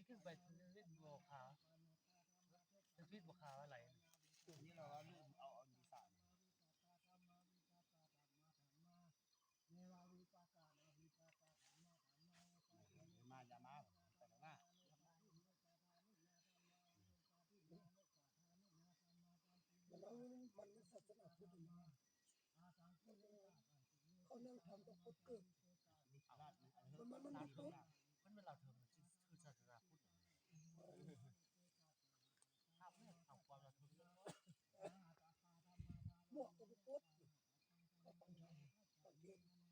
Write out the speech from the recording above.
ຂຶ້ນໄປເຫຼັ້ນບໍ່ຂາວ ເຮັດຜິດບໍ່ຂາວໄຫຼ. ນີ້ລາວລືມເອົາອັນນີ້ສາ ມາ ຢ່າມາ ໄປແລ້ວນະ ມັນ ມັນ ມັນສາສະໜາພຸດມາ ເຂົານັ່ງທຳກັບຄົນເກີດ ມັນ ມັນ ມັນ ມັນ ມັນລາວເທີມ ມັນຄືສາສະໜາພຸດ ທຳແມ່ນເອົາຄວາມລາວເທີມ ໝວກກໍບໍ່ປົດ ເຂົາປັນທຳ ປັນເທດ